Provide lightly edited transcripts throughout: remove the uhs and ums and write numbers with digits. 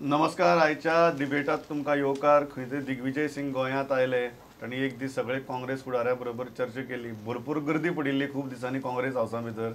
नमस्कार. आयच्या डिबेटात तुमकां येवकार. खंय तरी दिग्विजय सिंग गोंयांत आयले, तांणी एक दीस सगळे काँग्रेस फुडाऱ्या बरोबर चर्चा केली. भरपूर गर्दी पडिल्ली खूब दिसांनी काँग्रेस हावसा भितर.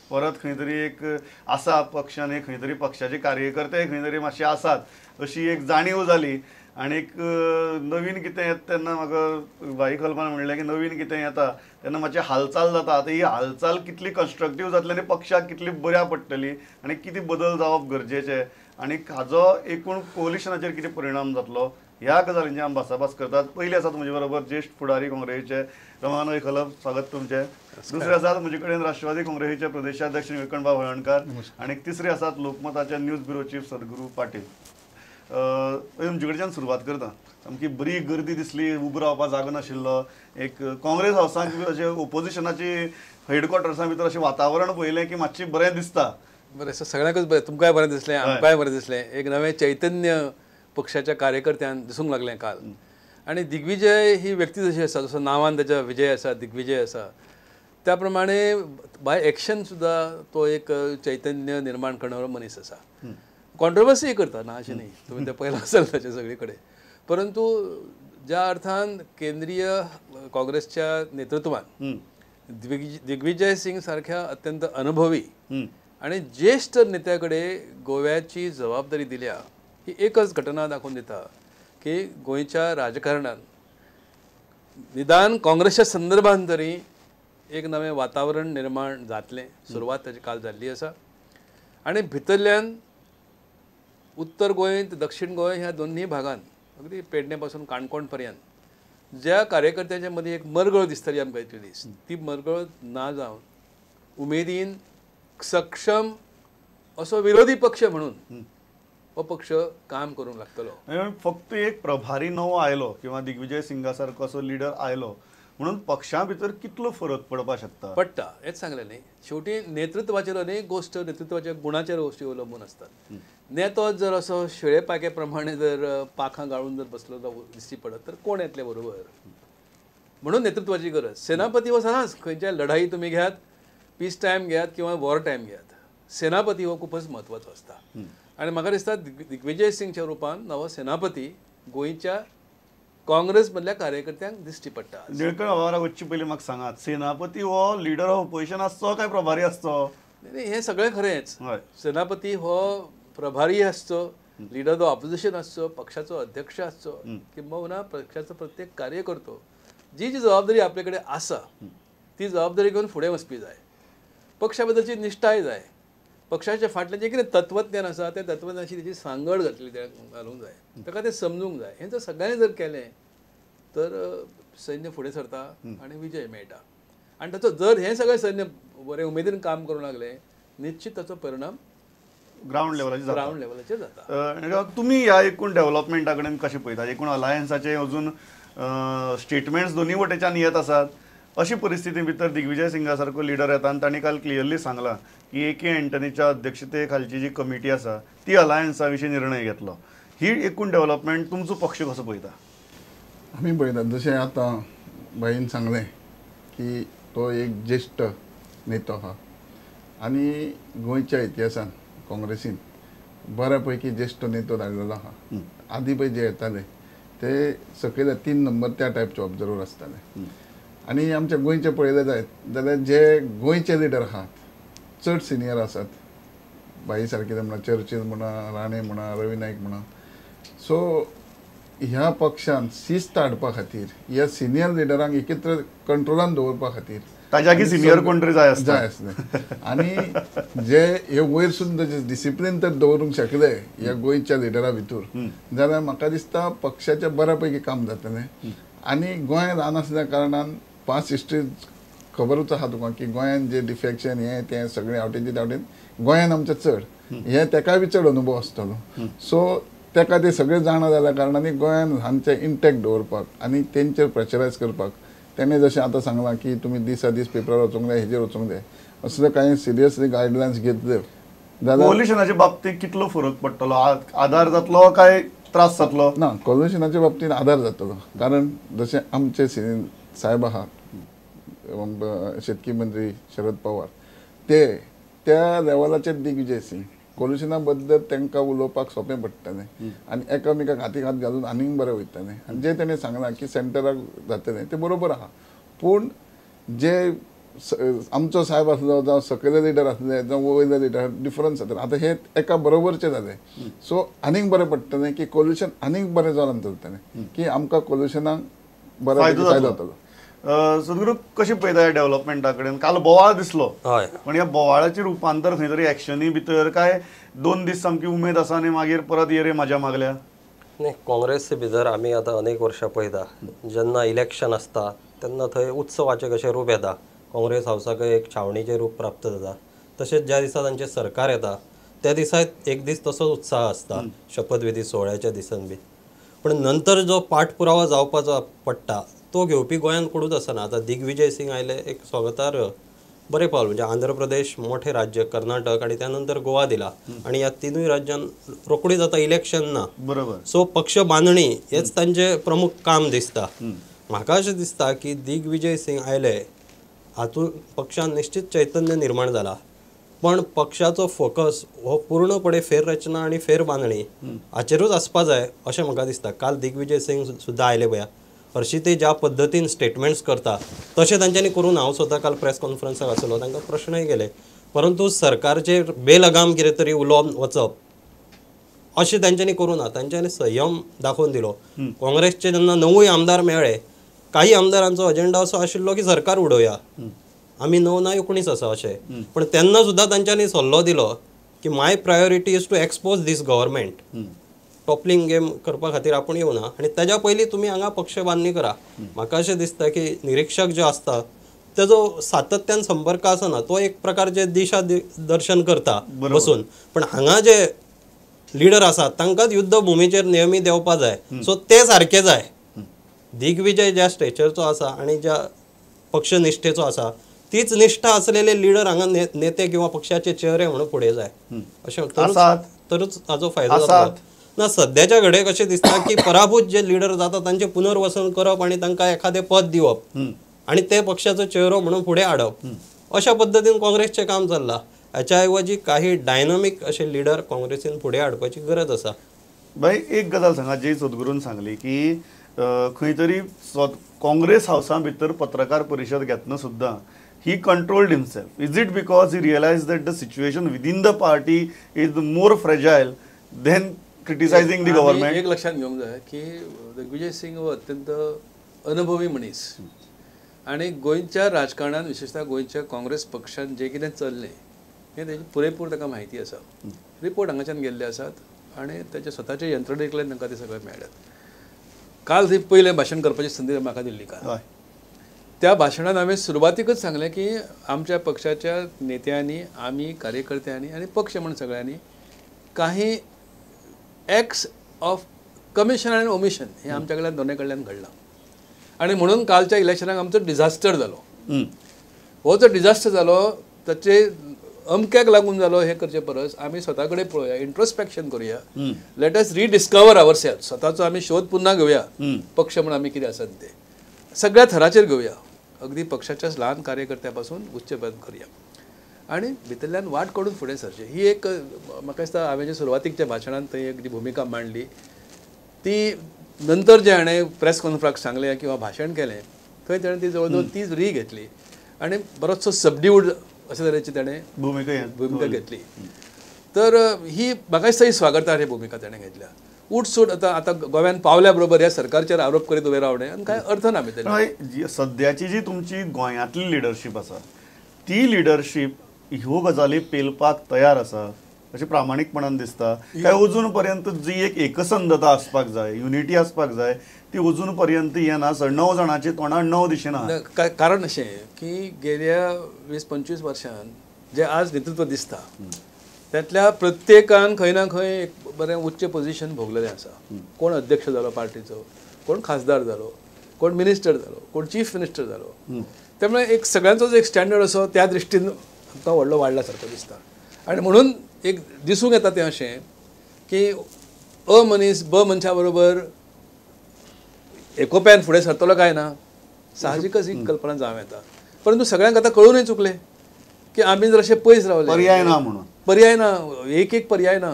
परत खंय तरी एक आसा पक्षान, खंय तरी पक्षाचे कार्यकर्ते खंय तरी मातशे आसात अशी एक जाणीव जाली. आनीक नवीन कितें येता तेन्ना म्हाका भाई खलपान म्हणलें की नवीन कितें येता तेन्ना मातशी हालचाल जाता. आतां ही हालचाल कितली कन्स्ट्रक्टीव जातली आनी पक्षाक कितली बऱ्या पडटली आनी कितें बदल जावप गरजेचें आनी हाजो एकूण कोलिशनाचेर कितें परिणाम जातलो ह्या गजालींची आमी भासाभास करतात. पयलीं आसात म्हजे बरोबर ज्येश्ठ फुडारी काँग्रेसीचे रमाकांत भाई खलप, स्वागत तुमचें. दुसरे आसात म्हजे कडेन राष्ट्रवादी काँग्रेसीचे प्रदेशाध्यक्ष निळकंठबाब हळर्णकार आनी तिसरे आसात लोकमताचे news bureau chief Sadguru Patil. तुमचे कडच्यान सुरवात करता. सामकी बरी गर्दी दिसली, उबो रावपाक जागो नाशिल्लो. एक काँग्रेस हावसांत अशें ओपोजिशनाची हेडक्वॉर्टर्सां भितर अशें वातावरण पळयलें की मातशें बरें दिसता. बरें, सगळ्यांकूच बरें, तुमकांय बरें दिसलें, आमकांय बरें दिसलें. एक नवें चैतन्य पक्षाच्या कार्यकर्त्यान दिसूंक लागलें काल. आनी दिग्विजय ही व्यक्ती जशी आसा, जसो नांवान ताच्या विजय आसा, दिग्विजय आसा, त्या प्रमाणे बाय एक्शन सुद्दां तो एक चैतन्य निर्माण करणारो मनीस आसा. कॉन्ट्रोवर्सीय करता ना अशें न्ही, तुमी तें पळयलां आसल ताचें सगळे कडेन. परंतु ज्या अर्थान केंद्रीय काँग्रेसच्या नेतृत्वान दिग्विजय सिंग सारख्या अत्यंत अनुभवी आनी ज्येश्ठ नेत्या कडेन गोव्याची जबाबदारी दिल्या, ही एकच घटना दाखोवन दिता की गोंयच्या राजकारणान निदान काँग्रेसच्या संदर्भान तरी एक नवें वातावरण निर्माण जातलें. सुरवात ताची काल जाल्ली आसा. आनी भितरल्यान उत्तर गोंय ते दक्षिण गोंय ह्या दोनूय भागान, अगदी पेडणे पासून काणकोण पर्यंत ज्या कार्यकर्त्यांच्या मदीं एक मरगळ दिसताली आमकां इतले दीस, ती मरगळ ना जावन उमेदीन सक्षम असो विरोधी पक्ष म्हणून हो पक्ष काम करूंक लागतलो. फक्त एक प्रभारी नवो आयलो किंवा दिग्विजय सिंगा सारको असो लिडर आयलो म्हणून पक्षा भितर कितलो फरक पडपाक शकता? पडटा, हेच सांगलें न्ही. शेवटी नेतृत्वाचेर अनेक गोश्ट, नेतृत्वाच्या गुणाचेर गोश्टी अवलंबून आसतात. नेतो जर असो शेळे पाके प्रमाणे जर पाखां गाळून जर बसलो दिश्टी पडत तर कोण येतले बरोबर? म्हणून नेतृत्वाची गरज. सेनापती हो सदांच खंयच्या लढाई तुमी घेयात, पीस टायम घेयात किंवा वॉर टायम घेयात, सेनापती हो खूपच म्हत्वाचो आसता. आनी म्हाका दिसता दिग्विजय सिंगच्या रुपान नवो सेनापती गोंयच्या काँग्रेस मदल्या कार्यकर्त्यांक दिश्टी पडटा. निळकंठ बाबा वचचे पयलीं म्हाका सांगात, सेनापती हो लिडर ऑफ ओपोजिशन आसचो काय प्रभारी आसचो? न्ही, हें सगळें खरेंच. सेनापती हो प्रभारी आसचो, लिडर ऑफ ऑपोजिशन आसचो, पक्षाचो अध्यक्ष आसचो, किंबहुना पक्षाचो प्रत्येक कार्यकर्तो जी जी जबाबदारी आपले कडेन आसा ती जबाबदारी घेवन फुडें वचपी जाय. पक्षा बद्दलची निश्ठाय जाय, पक्षाच्या फाटल्यान जें कितें तत्वज्ञान आसा त्या तत्वज्ञानाची तेची सांगड घातली घालूंक जाय, ताका तें समजूंक जाय. हें जर सगळ्यांनी जर केलें तर सैन्य फुडें सरता आनी विजय मेळटा. आनी ताचो जर हें सगळें सैन्य बरें उमेदीन काम करूंक लागलें, निश्चित ताचो परिणाम ग्रावंड लेवलाचेर जाता. तुमी ह्या एकूण डेव्हलपमेंटा कडेन कशें पळयतात? एकूण अलायन्साचे अजून स्टेटमेंट्स दोनूय वटेच्यान येत आसात. अशी परिस्थिती भितर दिग्विजय सिंगा सारको लिडर येता आनी तांणी काल क्लियरली सांगलां की ए के एंटनीच्या अध्यक्षते खालची जी कमिटी आसा ती अलायन्सा विशीं निर्णय घेतलो. ही एकूण डेव्हलपमेंट तुमचो पक्ष कसो पळयता? आमी पळयतात जशें आतां भाईन सांगलें की तो एक ज्येश्ठ नेतो आहा आनी गोंयच्या इतिहासान काँग्रेसीन बऱ्या पैकी ज्येश्ठ नेतो धाडलेलो आहा. आदी पळय जे येताले ते सकयले 3 नंबर त्या टायपचे ऑब्जर्वर आसताले. आनी आमच्या गोंयचें पळयलें जायत जाल्यार जे गोंयचे लिडर आहात चड सिनियर आसात, भाई सारके म्हणा, चर्चील म्हणा, राणे म्हणा, रवी नायक म्हणा. सो ह्या पक्षान शिस्त हाडपा खातीर ह्या सिनियर लिडरांक एकत्र कंट्रोलान दवरपा खातीर ताज्या सिनियर कोण तरी जाय आसलें. आनी जे हे वयर सुद्दां जे डिसिप्लीन तर दवरूंक शकले ह्या गोंयच्या लिडरा भितर जाल्यार म्हाका दिसता पक्षाचें बऱ्या पैकी काम जातलें. आनी गोंय ल्हान आसल्या कारणान पास्ट हिस्ट्री खबरूच आहा तुका की गोंयान जे डिफेक्शन हें तें सगळें आवटेन आवटेन गोंयान आमचें चड हें तेकाय बी चड अनुभव आसतलो. सो तेका ते सगळे जाणा जाल्या कारणान गोंयान हांचे इंटॅक्ट दवरपाक आनी तेंचेर प्रेशरायज करपाक तेणें जशें आतां सांगलां की तुमी दिसा दीस पेपरार वचूंक जाय, हेजेर वचूंक जाय, असले कांय सिरियसली गायडलायन्स घेतल्यो जाल्यार कोलिशनाच्या बाबतींत कितलो फरक पडटलो? आदार जातलो काय त्रास जातलो? ना, कोलिशनाच्या बाबतींत आदार जातलो. कारण जशें आमचे साहेब आहा शेतकी मंत्री शरद पवार, ते त्या लेवलाचेर दिग्विजय सिंग कोल्युशना बद्दल तांकां उलोवपाक सोंपें पडटलें आनी एकामेकाक हातीक हात घालून आनीक बरें वयतलें. आनी जें तेणें सांगलां की सेंटराक जातलें तें बरोबर आहा, पूण जे आमचो साहेब आसलो जावं सकयले लिडर आसले जावं वयले लिडर डिफरन्स जातले. आतां हे एका बरोबरचे जाले, सो आनीक बरें पडटलें की कोल्युशन आनीक बरें जावन चलतलें की आमकां कोल्युशनाक बरो फायदो जातलो. सदगुरू कशें पळयता ह्या डेव्हलपमेंटा कडेन? काल बोवाळ दिसलो, पण ह्या बोवाळाचें रुपांतर खंय तरी एक्शनी भितर काय 2 दीस सामकी उमेद आसा आनी मागीर परत ये रे म्हाज्या मागल्या? न्ही, काँग्रेस भितर आमी आतां अनेक वर्सां पळयता, जेन्ना इलेक्शन आसता तेन्ना थंय उत्सवाचें कशें रूप येता, काँग्रेस हावसाकय एक छावणीचें रूप प्राप्त जाता. तशेंच ज्या दिसा तांचें सरकार येता त्या दिसा एक दीस तसोच उत्साह आसता शपथविधी सोहळ्याच्या दिसान बी, पण नंतर जो पाठपुरावा जावपाचो पडटा तो घेवपी गोंयांत कोणूच आसना. आतां दिग्विजय सिंग आयले एक स्वागतार्ह बरें पावल, म्हणजे आंध्र प्रदेश मोठें राज्य, कर्नाटक आनी त्या नंतर गोवा दिला आनी ह्या तिनूय राज्यांत रोखडीच आतां इलेक्शन ना, बरोबर. सो पक्ष बांदणी हेच तांचें प्रमुख काम दिसता. म्हाका अशें दिसता की दिग्विजय सिंग आयले हातूंत पक्षान निश्चित चैतन्य निर्माण जाला, पण पक्षाचो फोकस हो पूर्णपणे फेररचना आनी फेरबांदणी हाचेरूच आसपा जाय अशें म्हाका दिसता. काल दिग्विजय सिंग सुद्दां आयले पळया, हरशीं ते ज्या पद्दतीन स्टेटमेंट्स करता तशें तांच्यांनी करूं ना. हांव स्वता काल प्रेस कॉन्फरन्साक आसलो, तांकां प्रश्नय केले, परंतु सरकारचेर बेलगाम कितें तरी उलोवन वचप अशें तांच्यांनी करूं ना. तांच्यांनी संयम दाखोवन दिलो. काँग्रेसचे जेन्ना 9 आमदार मेळ्ळे, काही आमदारांचो अजेंडा असो आशिल्लो की सरकार उडोवया, आमी 9 ना 19 आसा अशें, पण तेन्ना सुद्दां तांच्यांनी सल्लो दिलो की my priority is to expose this government, toppling game करपा खातीर आपूण येवना आनी ताज्या पयलीं तुमी हांगा पक्ष बांदणी करा. म्हाका अशें दिसता की निरिक्षक जो आसता तेजो सातत्यान संपर्क आसना, तो एक प्रकारचे दिशा दर्शन करता बसून, पण हांगा जे लिडर आसात तांकांच युद्ध भुमीचेर नेहमी देंवपा जाय, सो ते सारके जाय. दिग्विजय ज्या स्टेचरचो आसा आनी ज्या पक्षनिष्ठेचो आसा तीच निष्ठा असलेले लिडर हांगा नेते किंवा पक्षाचे चेहरे म्हणून फुडें जाय अशें तरूच हाचो फायदो जाता. ना सद्याच्या घडयेक अशें दिसता की पराभूत जे लिडर जाता तांचें पुनर्वसन करप आनी तांकां एखादें पद दिवप आनी ते पक्षाचो चेहरो म्हणून फुडें हाडप अशा पद्दतीन काँग्रेसचें काम चल्लां. हाच्या ऐवजी काही डायनामीक अशे लिडर काँग्रेसीन फुडें हाडपाची गरज आसा. बाई एक गजाल सांगा, जी सदगुरून सांगली की खंय तरी काँग्रेस हावसा भितर पत्रकार परिशद घेतना सुद्दां he controlled himself. Is it because he realized that the situation within the party is more fragile than criticizing the government? एक लक्षात घेवंक जाय की दिग्विजय सिंग हो अत्यंत अनुभवी मनीस आनी गोंयच्या राजकारणान विशेषतः गोंयच्या काँग्रेस पक्षान जें कितें चल्लें हें तेजी पुरेपूर ताका म्हायती आसा. रिपोर्ट हांगाच्यान गेल्ले आसात आनी ताच्या स्वताच्या यंत्रणेंतल्यान तांकां ते सगळें मेळ्ळ्यात. काल थंय पयलें भाशण करपाची संदी म्हाका दिल्ली काल, त्या भाशणान हांवें सुरवातीकच सांगलें की आमच्या पक्षाच्या नेत्यांनी, आमी कार्यकर्त्यांनी आनी पक्ष म्हण सगळ्यांनी काही एक्ट्स ऑफ कमिशन आनी ओमिशन हें आमच्या कडल्यान दोनय कडल्यान घडलां आनी म्हणून कालच्या इलेक्शनाक आमचो डिझास्टर जालो. हो जो डिझास्टर जालो ताचे अमक्याक लागून जालो हें करचे परस आमी स्वता कडेन पळोवया, इंट्रोस्पेक्शन करुया, let us rediscover our self, स्वताचो आमी शोध पुन्हा घेवया, पक्ष म्हण आमी कितें आसात ते सगळ्या थराचेर घेवया, अगदी पक्षाच्याच ल्हान कार्यकर्त्या पासून उच्च पर्यंत करुया आनी भितरल्यान वाट काडून फुडें सरचें. ही एक म्हाका दिसता हांवें जे सुरवातीकच्या भाशणांत थंय एक जी भुमिका मांडली ती नंतर जे हाणें प्रेस कॉन्फरन्स सांगलें किंवा भाशण केलें थंय ताणें ती जवळ जवळ तीच री घेतली आनी बरोचसो सबड्यूड अशे तरेची ताणें भुमिका घेतली. तर ही म्हाका दिसता ही स्वागतार्ह भुमिका ताणें घेतल्या. उठसूट आतां आतां गोव्यान पावल्या बरोबर ह्या सरकारचेर आरोप करीत उबें रावणें आनी कांय अर्थ ना भितर. सद्याची जी तुमची गोंयांतली लिडरशीप आसा ती लिडरशीप ह्यो गजाली पेलपाक तयार आसा अशें प्रामाणीकपणान दिसता काय अजून पर्यंत जी एक एकसंधता आसपाक जाय, युनिटी आसपाक जाय, ती अजून पर्यंत येना? 9 जाणांची तोंडां 9 दिशेन आहा. कारण अशें की गेल्या 20-25 वर्षान जे आज नेतृत्व दिसता त्यातल्या प्रत्येकान खंय ना खंय एक बरें उच्च पोझिशन भोगलेलें आसा. कोण अध्यक्ष जालो पार्टीचो, कोण खासदार जालो, कोण मिनिस्टर जालो, कोण चीफ मिनिस्टर जालो. त्यामुळे एक सगळ्यांचोच एक स्टँडर्ड असो त्या दृश्टीन आमकां व्हडलो वाडला सारको दिसता. आनी म्हणून एक दिसूंक येता तें अशें की अ मनीस ब मनशा बरोबर एकोप्यान फुडें सरतलो काय ना, साहजिकच ही कल्पना जावं येता. परंतु सगळ्यांक आतां कळूनय चुकलें की आमी जर अशें पयस रावले पर्याय ना म्हणून, पर्याय ना, एक एक पर्याय ना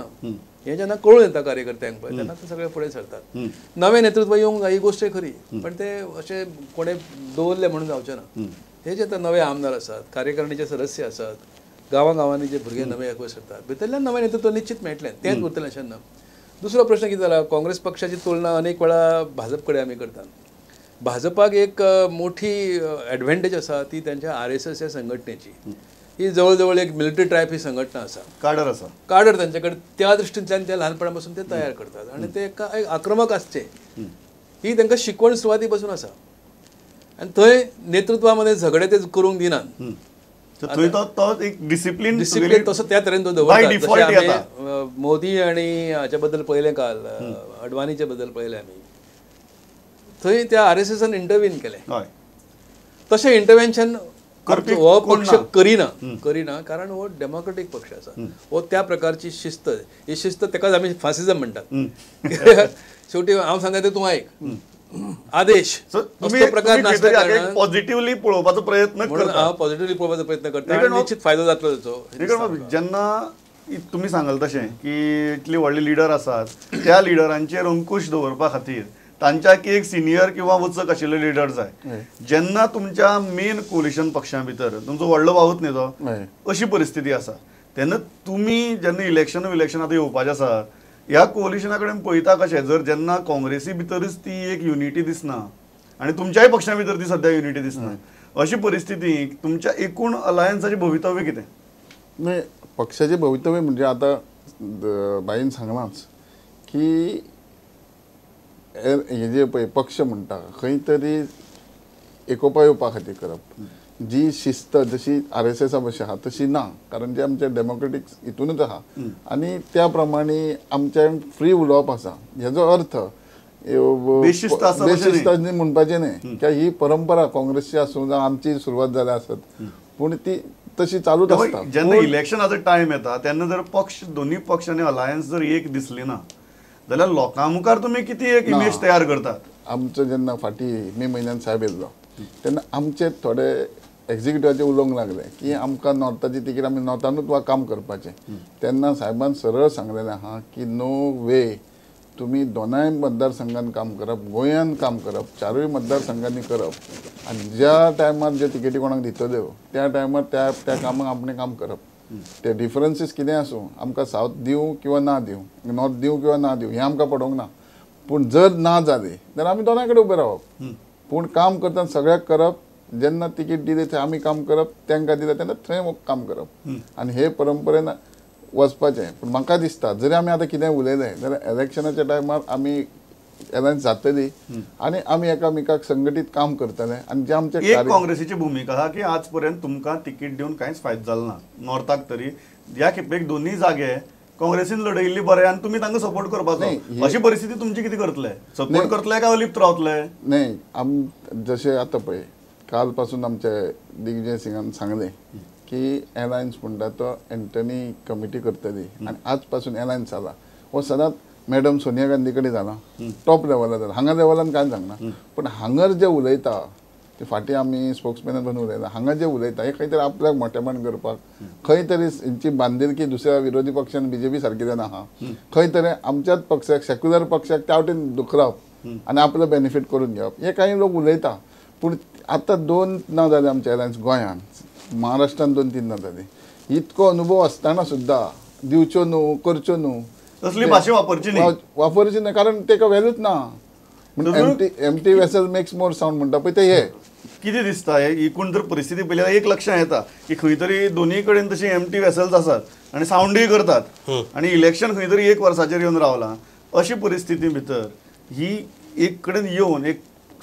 हें जेन्ना कळून येता कार्यकर्त्यांक पळय तेन्ना ते सगळे फुडें सरतात. नवें नेतृत्व येवंक जाय ही गोश्ट खरी, पण ते अशें कोणें दवरलें म्हणून जावचें ना. हे जे आतां नवे आमदार आसात, कार्यकारिणीचे सदस्य आसात, गांवां गांवांनी जे भुरगे नवे एकवट सरतात, भितरल्यान नवें नेतृत्व निश्चित मेळटलें, तेंच उरतलें अशें ना. दुसरो प्रश्न कितें जाला, काँग्रेस पक्षाची तुलना अनेक वेळा भाजप कडेन आमी करतात. भाजपाक एक मोठी एडवांटेज आसा ती त्यांच्या RSS ह्या संघटनेची. ही जवळ जवळ एक मिलिटरी ट्रायब ही संघटना आसा, काडर आसा, काडर तांचे कडेन. त्या दृश्टींतल्यान ते ल्हानपणा पासून ते तयार करतात आनी ते एक आक्रमक आसचे ही तांकां शिकवण सुरवाती पासून आसा. आनी थंय नेतृत्वा मदें झगडे ते करूंक दिनात. एक डिसिप्लीन डिसिप्लीन तसो त्या तरेन तो दवरता. मोदी आनी हाच्या बद्दल पळयलें काल, अडवाणीच्या बद्दल पळयलें आमी, थंय त्या RSSन इंटरव्हीन केलें. तशें इंटरव्हेन्शन हो पक्ष करिना करिना, कारण हो डेमोक्रेटीक पक्ष आसा. हो त्या प्रकारची शिस्त, ही शिस्त ताकाच आमी फासिजम म्हणटात. शेवटी हांव सांगता तें तूं आयक, आदेश प्रकार पॉझिटिव्हली पळोवपाचो प्रयत्न करता. हांव पॉझिटिव्हली पळोवपाचो प्रयत्न करता आनी निश्चित फायदो जातलो ताचो. जेन्ना तुमी सांगल तशें की इतली व्हडली लिडर आसात, त्या लिडरांचेर अंकुश दवरपा खातीर तांच्या की एक सिनियर किंवा वचक आशिल्ले लिडर जाय. जेन्ना तुमच्या मेन कोलिशन पक्षां भितर तुमचो व्हडलो भावूच न्ही तो, अशी परिस्थिती आसा, तेन्ना तुमी जेन्ना इलेक्शन विलेक्शन आतां येवपाचें आसा, ह्या कोलिशना कडेन पळयता कशें? जर जेन्ना काँग्रेसी भितरच ती एक युनिटी दिसना आनी तुमच्याय पक्षां भितर ती सद्या युनिटी दिसना, अशी परिस्थिती तुमच्या एकूण अलायन्साचें भवितव्य कितें? न्ही, पक्षाचें भवितव्य म्हणजे आतां बाईन सांगलांच की हे जे पळय पक्ष म्हणटा खंय तरी एकोपा येवपा खातीर करप. जी शिस्त जशी RSSा भशेन आहा तशी ना, कारण जे आमचे डेमोक्रेटीक हितूनच आहा आनी त्या प्रमाणे आमच्या फ्री उलोवप आसा. हेजो अर्थ बेशिस्त म्हणपाचें न्ही, कित्याक ही परंपरा काँग्रेसची आसूं जावं आमची सुरवात जाल्या आसत, पूण ती तशी चालूच आसता. जेन्ना इलेक्शनाचो टायम येता तेन्ना जर पक्ष दोन्ही पक्ष आनी अलायन्स जर एक दिसली ना जाल्यार लोकां मुखार तुमी कितें एक इमेज तयार करतात? आमचो जेन्ना फाटीं मे म्हयन्यान साहेब येयल्लो तेन्ना आमचे थोडे एक्झिक्युटिवाचे उलोवंक लागले की आमकां नॉर्थाची तिकीट, आमी नॉर्थानूच वा काम करपाचें. तेन्ना साहेबान सरळ सांगलेलें आहा की नो वे, तुमी दोनाय मतदारसंघान काम करप, गोंयान काम करप, चारूय मतदारसंघांनी करप आनी ज्या टायमार ज्यो तिकेटी कोणाक दितल्यो त्या टायमार त्या त्या कामाक आपणें काम करप. ते डिफरन्सीस कितें आसूं, आमकां सावथ दिवं किंवा ना दिवं, नॉर्थ दिवं किंवा ना दिवं, हें आमकां पडोवंक ना. पूण जर ना जाली जाल्यार आमी दोनाय कडेन उबे रावप, पूण काम करतना सगळ्याक करप. जेन्ना तिकीट दिली थंय आमी काम करप, तांकां दिलें तेन्ना थंय काम करप, आनी हे परंपरेन वचपाचें. पूण म्हाका दिसता जरी आमी आतां कितें उलयलें जाल्यार इलेक्शनाच्या टायमार आमी अलायन्स जातली आनी आमी एकामेकाक संघटीत काम करतले. आनी जे आमचे एक काँग्रेसीची भुमिका आहा की आज पर्यंत तुमकां तिकीट दिवन कांयच फायदो जालो ना नॉर्थाक तरी, ह्या खेपेक दोन्ही जागे काँग्रेसीन लढयिल्ली बरें आनी तुमी तांकां सपोर्ट करपाचो, अशी परिस्थिती तुमची कितें करतले? सपोर्ट करतले काय अलिप्त रावतले? न्ही, आम जशें आतां पळय काल पासून आमचे दिग्विजय सिंगान सांगलें की एलायन्स म्हणटा तो एंटनी कमिटी करतली आनी आज पासून एलायन्स जाला. हो सदांच मॅडम सोनिया गांधी कडेन जाला, टॉप लेवलार जाला, हांगा लेवलान कांय सांगना. पूण हांगर जे उलयता ते फाटीं आमी स्पोक्समॅनान पण उलयता, हांगा जे उलयता हे खंय तरी आपल्याक मोटेपण करपाक, खंय तरी हेंची बांदिलकी दुसऱ्या विरोधी पक्षान बीजेपी सारकिल्यान आहा, खंय तरी आमच्याच पक्षाक सेक्युलर पक्षाक त्या वटेन दुखरावप आनी आपलो बेनिफीट करून घेवप, हे कांय लोक उलयता. पूण आतां दोन ना जाले आमचे एलायन्स गोंयांत, महाराष्ट्रान 2-3 ना जाली. इतको अनुभव आसतना सुद्दां दिवच्यो न्हू, करच्यो न्हू, तसली भाशा वापरची न्ही, वापरची न्ही, कारण ताका व्हॅल्यूच ना. म्हणजे empty vessel makes more sound म्हणटा पळय ते हे कितें दिसता. एकूण जर परिस्थिती पळयल्यार एक लक्षात येता की खंय तरी दोन्ही कडेन तशी एम्प्टी वेसल्स आसात आनी सावंडूय करतात आनी इलेक्शन खंय तरी एक वर्साचेर येवन रावलां. अशी परिस्थिती भितर ही एक कडेन येवन एक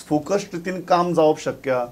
फोकस्ड रितीन काम जावप शक्य?